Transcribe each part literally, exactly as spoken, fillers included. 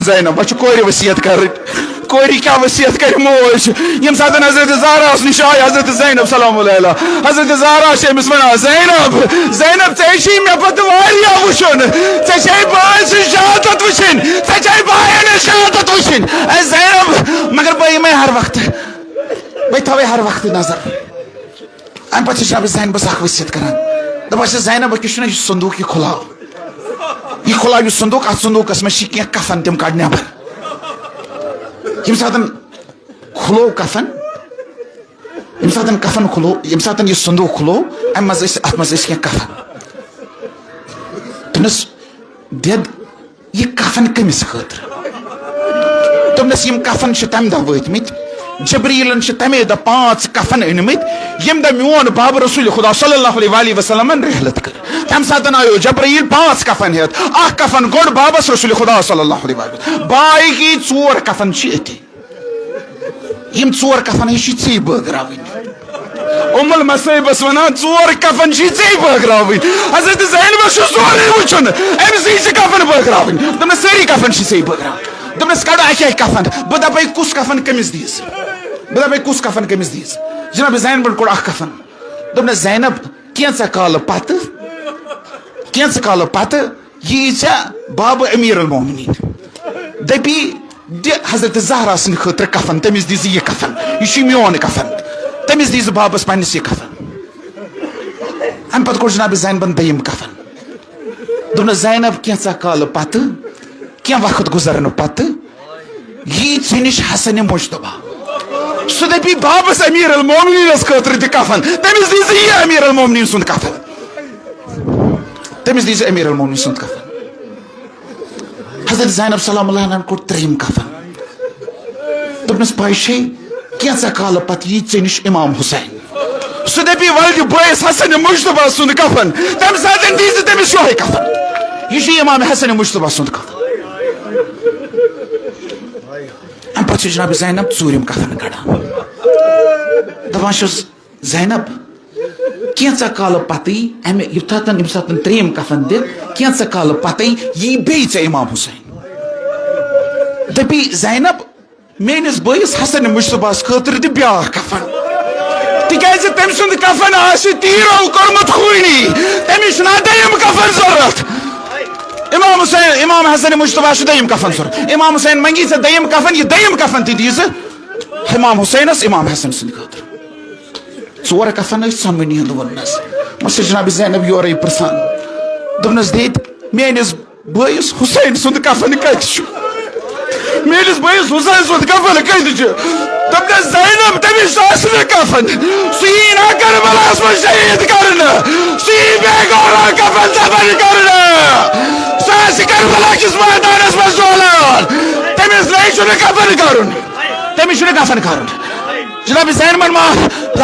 زینب، وۄنۍ چھِ کورِ وصیت کرٕنۍ۔ کورِ کیٛاہ وصیت کرِ موج؟ ییٚمہِ ساتہٕ حضرت زہرا ٲس نِش آیہِ حضرت زینب سلام اللہ علیہا، حضرت زہرا چھِ أمِس وَنان، "زینب، زینب، ژےٚ چھُے مےٚ پتہٕ واریاہ وٕچھُن، ژےٚ چھے بٲے سٕنٛز شہادت وٕچھِنۍ، ژےٚ چھے بایَن ہٕنٛز شہادت وٕچھِنۍ۔ اے زینب، مگر بہٕ یِمَے ہر وقتہٕ، بہٕ تھاوَے ہر وقتہٕ نظر۔" اَمہِ پتہٕ چھِ جناب زینبَس اکھ وصیت کران، دَپان چھِ، "زینب، أکِس چھُنہ یہِ صندوٗق، یہِ کھُلاو، یہِ کھُلاو، یہِ صندوٗق، اَتھ صندوٗقَس منٛز چھِ کینٛہہ کفن، تِم کڑ نٮ۪بر۔" ییٚمہِ ساتہٕ کھُلو کفن، ییٚمہِ ساتہٕ کفن کھُلو، ییٚمہِ ساتہٕ یہِ صندوٗق کھُلو، اَمہِ منٛز ٲسۍ، اَتھ منٛز ٲسۍ کینٛہہ کفن۔ دوٚپنَس، "دٮ۪د، یہِ کفن کٔمِس خٲطرٕ؟" دوٚپنَس، "یِم کفن چھِ تَمہِ دۄہ وٲتۍ مٕتۍ، جبریٖلن چھِ تَمے دۄہ پانٛژھ کفن أنۍ مٕتۍ، ییٚمہِ دۄہ میون باب رسول خدا صلی اللہ علیہ وآلہ وسلمن رحلت کٔر۔ تَمہِ ساتہٕ آیو جبریٖل پانٛژھ کفن ہٮ۪تھ، اکھ کفن گوٚڑ بابس رسول خدا صلی اللہ علیہ وآلہ وسلم، باقی ژور کفن چھِ أتی۔" یِم ژور کفن ہی چھِ ژےٚ بٲگراوٕنۍ۔ ام المصائبس ونان، "ژور کفن چھِ ژےٚ بٲگراوٕنۍ۔" حضرت زینبس چھُ سورُے وٕچھُن، أمِس یی ژےٚ کفن بٲگراوٕنۍ۔ دوٚپنس، "سٲری کفن چھِ ژےٚ بٲگراوٕنۍ۔" دوٚپنس، "کڑ اکہِ اکہِ کفن، بہٕ دپے کُس کفن کٔمِس دِیہِ ژٕ، بہٕ دپے کُس کفن کٔمِس دِیہِ ژٕ۔" جناب زینبن کوٚڑ اکھ کفن۔ دوٚپنس، "زینب، کینژھا کالہٕ پتہٕ، کینژھا کالہٕ پتہٕ یی ژےٚ بابہٕ امیر المومنین، دپی، دِ حضرت زہرا سٕنٛدِ خٲطرٕ کفن، تٔمِس دِیٖزِ یہِ کفن، یہِ چھُ میون کفن، تٔمِس دِیٖزِ بابس پننِس یہِ کفن۔" امہِ پتہٕ کوٚر جناب زینبن دوٚیِم کفن۔ دوٚپنس، "زینب، کینژھا کالہٕ پتہٕ، کینٛہہ وقت گُزرنہٕ پتہٕ، یی ژےٚ نِش حسن مجتبیٰ، سُہ دپی بابس امیر المومنینس خٲطرٕ تہِ کفن، تٔمِس دِیٖزِ یہِ امیر المومنین سُنٛد کفن۔" تٔمِس دِیٖزِ امیر المومنین سُنٛد کفن۔ حضرت زینب سلام اللہ علیہن کوٚر ترٛیٚیِم کفن۔ دوٚپنس، "پاے چھے، کینژھا کالہٕ پتہٕ یی ژےٚ نِش امام حسین، سُہ دپی، ولہٕ دِ بٲیِس حسن مجتبیٰ سُنٛد کفن، تمہِ ساتہٕ دِیٖزِ تٔمِس یِہوٚے کفن، یہِ چھُ امام حسن مجتبیٰ سُنٛد کفن۔" امہِ پتہٕ چھِ جناب زینب ژوٗرِم کفن کڑان۔ دپان چھُس، زینب، کینژھا کالہٕ پتے امہِ، یوٚتاتن، ییٚمہِ ساتن ترٛیٚیِم کفن دِ، کینژھا کالہٕ پتے یی بیٚیہِ ژےٚ امام حسین۔ دپی، "زینب، میٲنِس بٲیِس حسن مجتبیٰ ہس خٲطرٕ دِ بیٛاکھ کفن، تِکیازِ تٔمۍ سُنٛد کفن آسہِ تیٖرو کوٚرمُت خوٗنی، تٔمِس چھُنہ دوٚیِم کفن ضروٗرت۔" امام حسین، امام حسن مجتبیٰ ہس چھُ دوٚیِم کفن ضروٗرت۔ امام حسین منگی ژےٚ دوٚیِم کفن، یہِ دوٚیِم کفن تہِ دِیٖزِ امام حسینس امام حسن سٕنٛدِ خٲطرٕ۔ ژور کفن ٲسۍ ژۄنوٕنی ہُنٛد ووٚننس۔ مگر جناب زینب یورے پرژھان۔ دوٚپنس، "دید، میٲنِس بٲیِس حسین سُنٛد کفن کتہِ چھُ؟ میٲنِس بٲیِس حسین سُنٛد کفن کتہِ چھُ؟" دوٚپنس، "زینب، تٔمِس آسہِ نہٕ کفن۔ سُہ یی نا کربلاہس منٛز شہید کرنہٕ۔ سُہ یی بیگورا کفن دفن کرنہٕ۔ سُہ آسہِ کربلا کِس مٲدانس منٛز ڈولان۔ تٔمِس نَے چھُنہٕ کفن کرُن۔ تٔمِس چھُنہٕ کفن کرُن۔" جناب زینبن ما،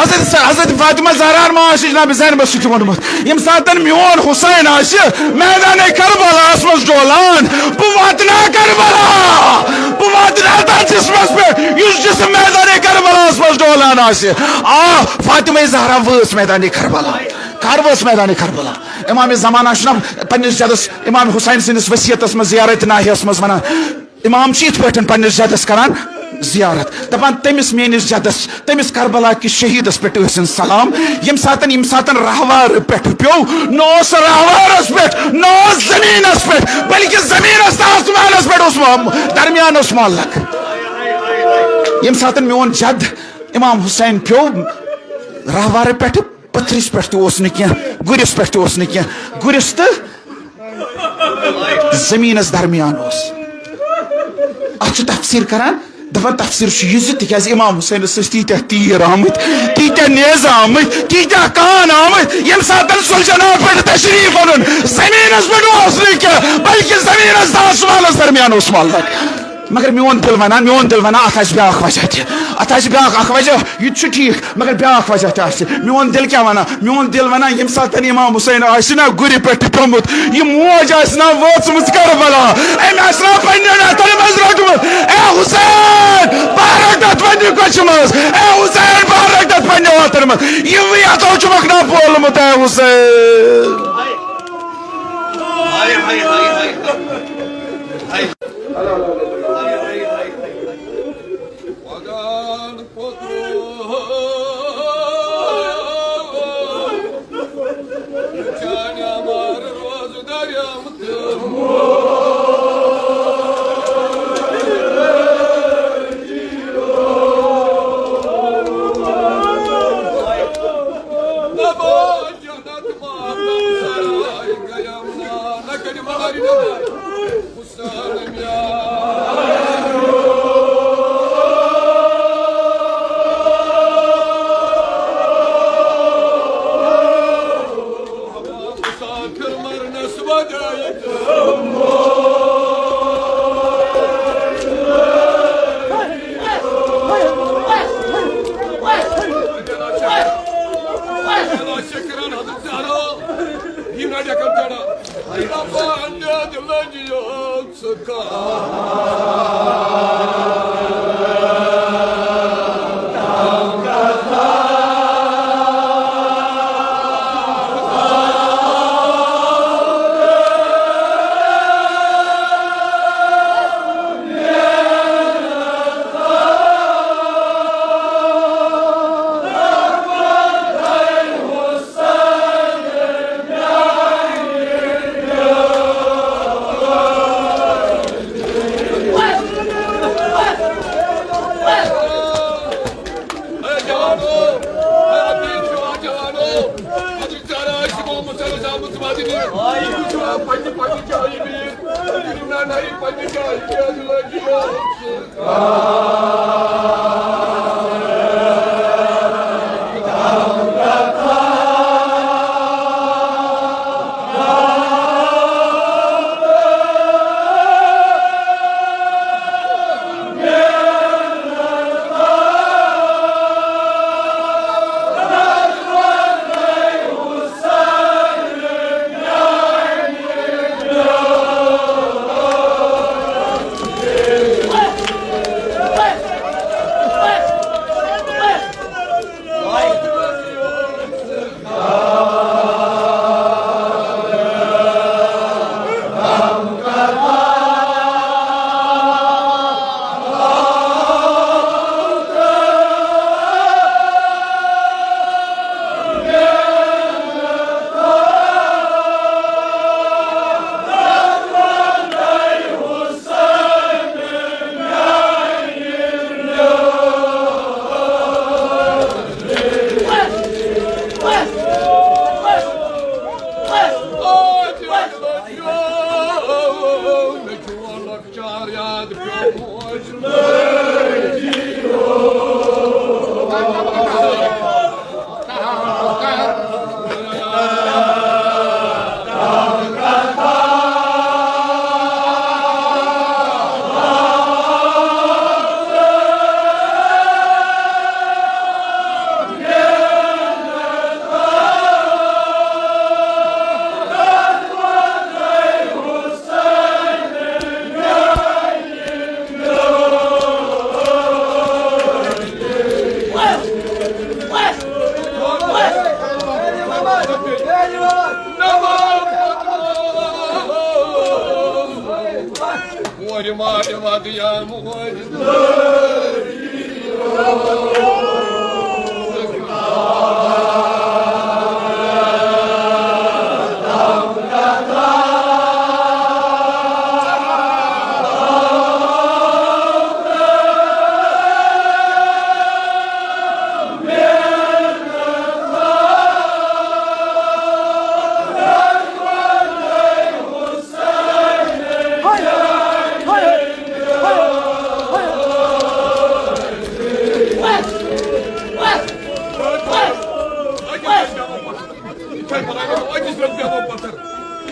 حضرت، حضرت فاطمہ زہرا ما آسہِ جناب زینبس سۭتۍ ووٚنمُت، "ییٚمہِ ساتن میون حسین آسہِ میدان کربلاہس منٛز ڈولان، بہٕ واتہٕ نا کربلا، بہٕ واتہٕ نا تتھ جسمس پٮ۪ٹھ یُس جسم میدان کربلاہس منٛز ڈولان آسہِ۔" آ، فاطمہ زہرا وٲژ میدان کربلا۔ کر وٲژ میدان کربلا؟ امام زمانہ چھُنہ پننِس جدس امام حسین سٕنٛدِس وصیتس منٛز زیارت ناحیس منٛز ونان، امام چھِ یِتھ پٲٹھۍ پننِس جدس کران زیارت، دپان، "تٔمِس میٲنِس جدس، تٔمِس کربلا کِس شہیدس پٮ۪ٹھ ٲسِن سلام، ییٚمہِ ساتن، ییٚمہِ ساتن راہوار پٮ۪ٹھ پیوٚو، نہ اوس راہوارس پٮ۪ٹھ، نہ اوس زٔمیٖنس پٮ۪ٹھ، بلکہِ زٔمیٖنس تہٕ آسمانس پٮ۪ٹھ اوس مو-، درمیان اوس معلق۔ ییٚمہِ ساتن میون جد امام حسین پیوٚو راہوارٕ پٮ۪ٹھ، پتھرِس پٮ۪ٹھ تہِ اوس نہٕ کینٛہہ، گُرِس پٮ۪ٹھ تہِ اوس نہٕ کینٛہہ، گُرِس تہٕ زٔمیٖنس درمیان اوس۔" اتھ چھُ تفسیٖر کران، دپان تفسیٖر چھُ یہِ زِ تِکیازِ امام حسینس ٲسۍ تیٖتیٛاہ تیٖر آمٕتۍ، تیٖتیٛاہ نیزٕ آمٕتۍ، تیٖتیٛاہ کان آمٕتۍ، ییٚمہِ ساتن ذوالجناح پٮ۪ٹھ تشریٖف اونُن، زٔمیٖنس پٮ۪ٹھ اوس نہٕ کینٛہہ، بلکہِ زٔمیٖنس تہٕ آسمانس درمیان اوس معلق۔ مگر میون دل ونان، میون دل ونان، اتھ آسہِ بیٛاکھ وجہ تہِ، اتھ آسہِ بیٛاکھ اکھ وجہ، یہِ تہِ چھُ ٹھیٖک۔ مگر بیٛاکھ وجہ تہِ آسہِ۔ میون دل کیٛاہ ونان؟ میون دل ونان، ییٚمہِ ساتہٕ امام حسین آسہِ نا گُرِ پٮ۪ٹھ پیوٚمُت، یہِ موج آسہِ نا وٲژمٕژ کربلا، أمۍ آسہِ نا پننٮ۪ن اتھن منٛز روٚٹمُت، "اے حسین، بہٕ ہا روٚٹتھ پننہِ کۄچھِ منٛز، اے حسین، بہٕ ہا روٚٹتھ پننٮ۪و اتھن منٛز، یِموٕے اتھو چھُمکھ نا پولمُت، اے حسین۔" وگان پوتو چانہِ امر روز دریام تہٕ نبو جنت ماتم سرائے گیم نا نکڑ ماری نبو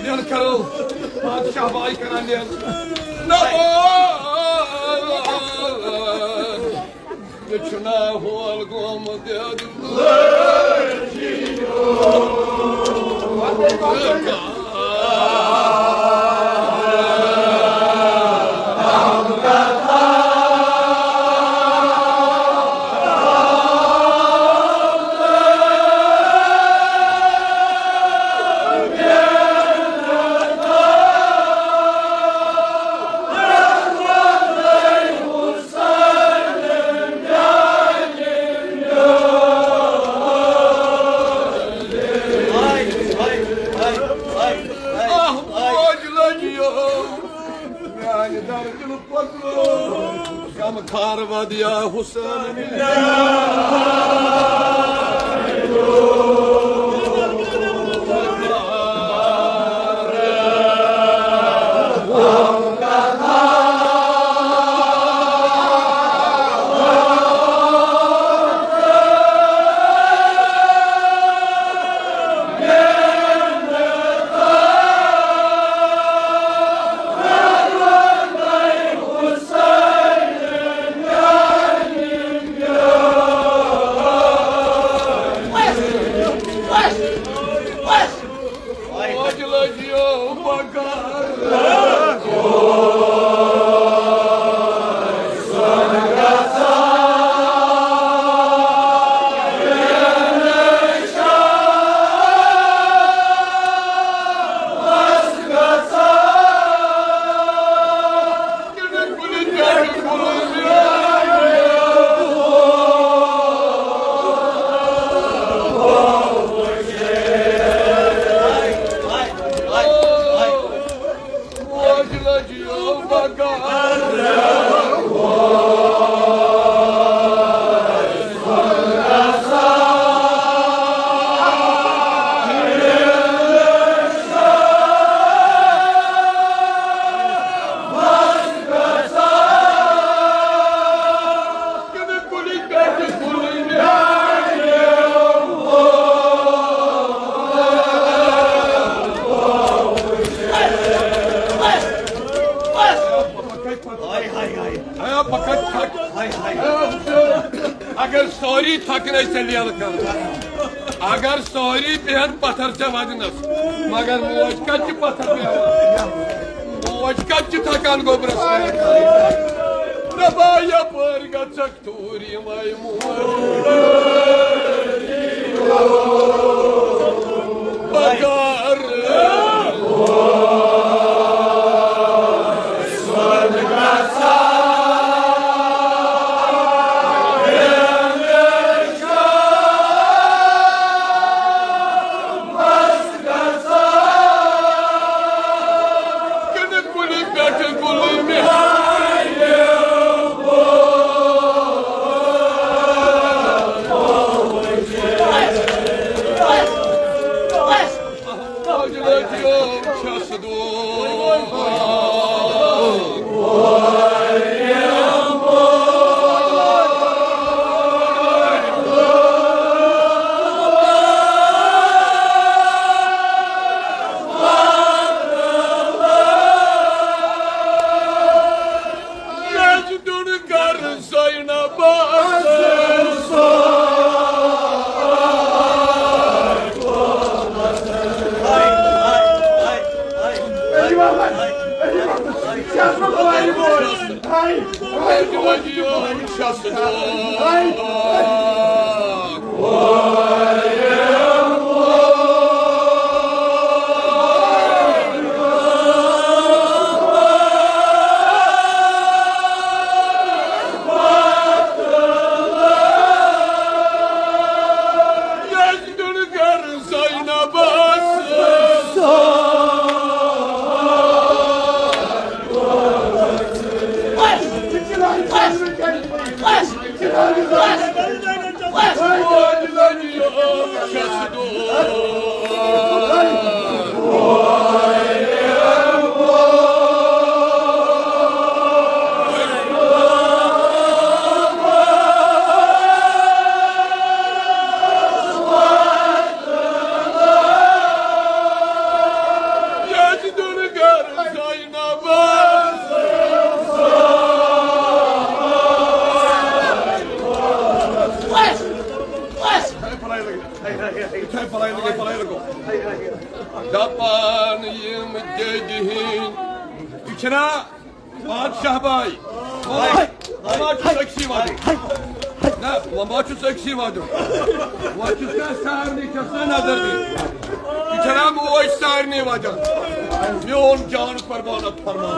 نیر کرو، بادشاہ بائی کران نیر۔ نہ، مےٚ چھُ ناو ہول گومُت۔ غمخار ودیا حسین۔ اگر سٲری تھکن أسۍ ژےٚ لیلہٕ کرو، اگر سٲری بیہن پتھر ژےٚ ودنس، مگر موج کتہِ چھِ پتھر بیہوان؟ موج کتہِ چھِ تھکان گوٚبرس؟ دپان یپٲرۍ گژھکھ توٗرۍ یِمے موج بغٲر۔ دپان یِم دٔدۍ ہٕنٛدۍ۔ یہِ چھِنا بادشاہ باے؟ وۄنۍ ما چھُس أکسٕے وَدُن؟ نہ، وۄنۍ ما چھُس أکسٕے وَدُن؟ وۄنۍ چھُس نہ سارنٕے چھَس نہ نظر دِنۍ۔ یہِ چھَنا موج سارنٕے وَدان؟ میون جان قربان اَتھ فرمان۔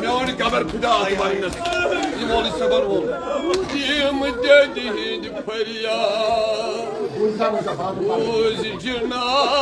میون قبر فدا اَتھ وَننَس۔ یہِ مولوی صٲبَن ووٚن۔ یِم دٔدۍ ہِنٛدۍ فریاد بوٗز جناب۔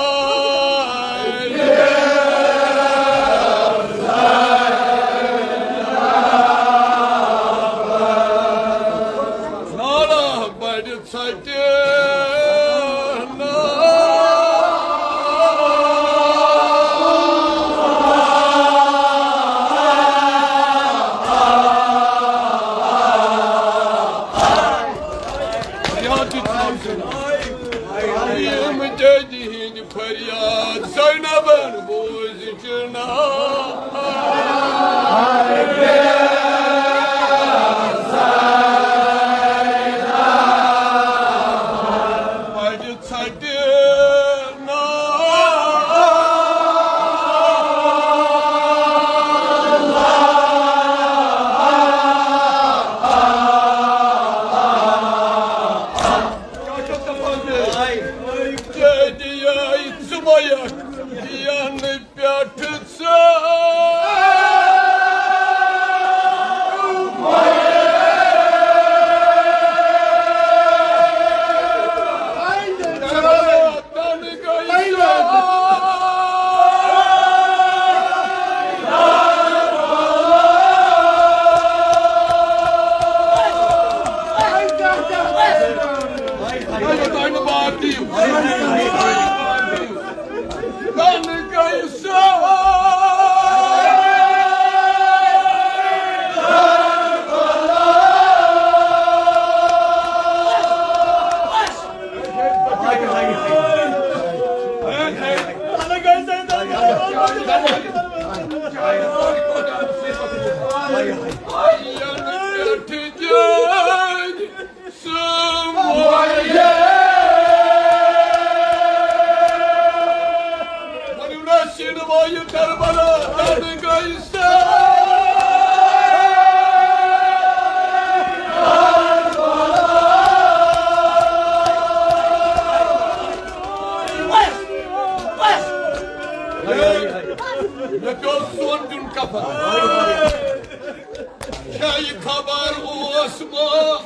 یہِ خبر اوس ما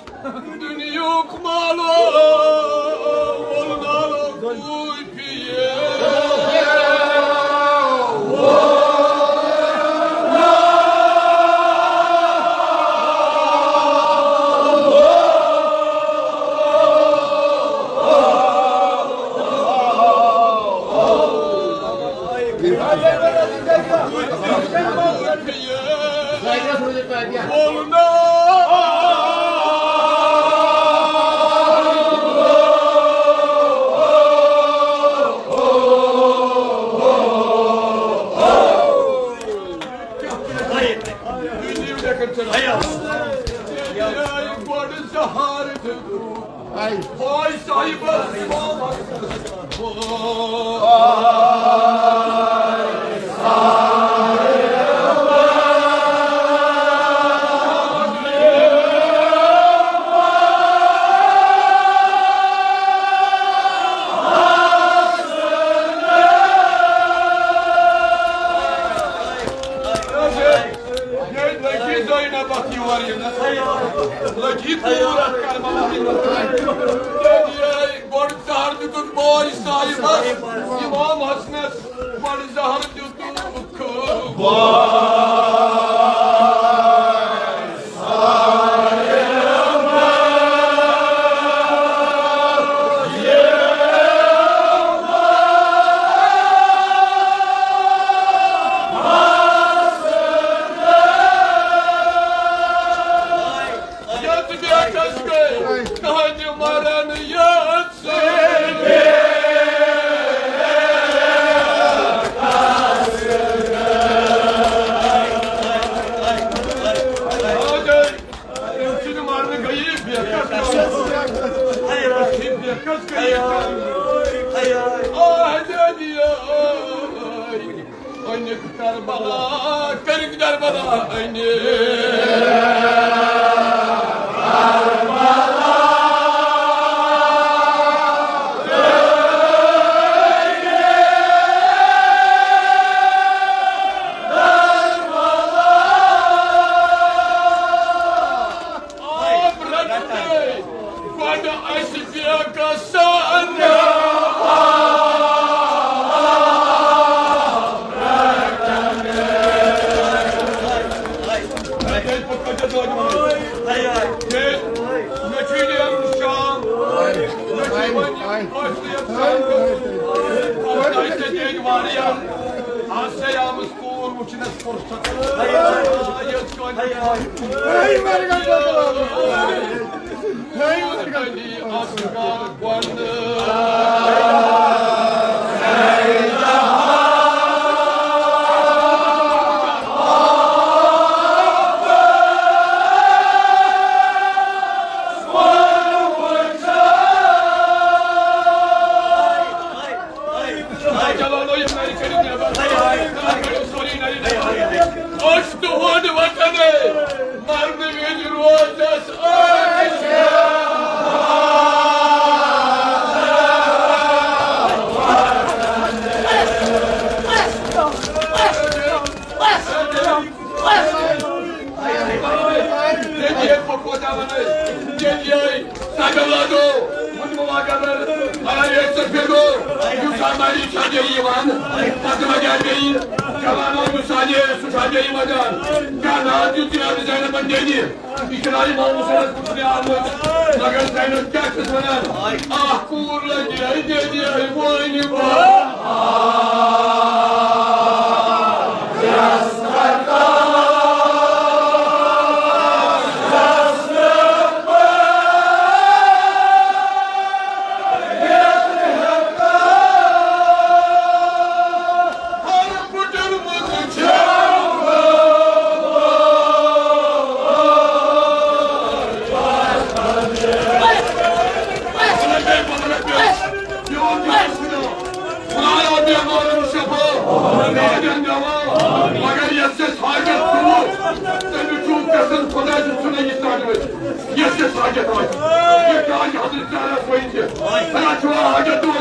دُنیُک مالو، ووٚن نالو کوٗپی۔ ییٚلہِ لٔگی زینب اَتھ یور یِنَس، لٔگی دوٗر اَتھ کربلا یِنَس۔ تٔمۍ یہِ گۄڈٕ زہر دیُتُن بٲے صاحبَس، اِمام حسنَس گۄڈٕ زہر دیُتُکھ۔ یتھ بیٹس گٔے کہنہِ مرن یژھ۔ ییٚمہِ سۭتۍ مرنہٕ گٔیہِ بیکس۔ بیکس گٔیہِ۔ آہ، دادی، آہ۔ أنِکھ کربلا، کٔرِکھ کربلا أنِکھ۔ آب رٹنَے گۄڈٕ اَسہِ بیکس سان۔ مےٚ چھُ نیرُن شام، مےٚ چھُ وۄنۍ کٲشرِ شام گژھُن۔ اَتھ آسہِ ژےٚ دِنۍ واریاہ، آسے آمٕژ کوٗر وٕچھنَس فرصت۔ یہِ ٲس کٲنٛسہِ أسۍ تُہُنٛد وطن، مرنہٕ وِزِ روزس أسۍ۔ یُس ہسا یہِ چھا بیٚیہِ یِوان، پتہٕ ما گژھِ بیٚیہِ جوانو، یُس ہا یہِ، سُہ چھا بیٚیہِ وَدان؟ کانٛہہ ناو دیُت جناب زینبن دِنہِ۔ یہِ چھُنہٕ امام حسینس پرٛژھنہِ آمُت، مگر زینب کیٛاہ چھَس وَنان؟ اکھ کوٗر لگہِ ہے دِنہِ ہے وٲنہِ با۔ مگر یَس یَس حاجت چھُ، تٔمِس چھُ پٮ۪ژھن خۄداے سُنٛد ژھُنان یہِ ژَٹنہٕ۔ یَس یَس حاجت آسہِ، یہِ کیٛازِ حضرت زہرا سویہِ تہِ؟ اَتھ چھُ حاجت دُعا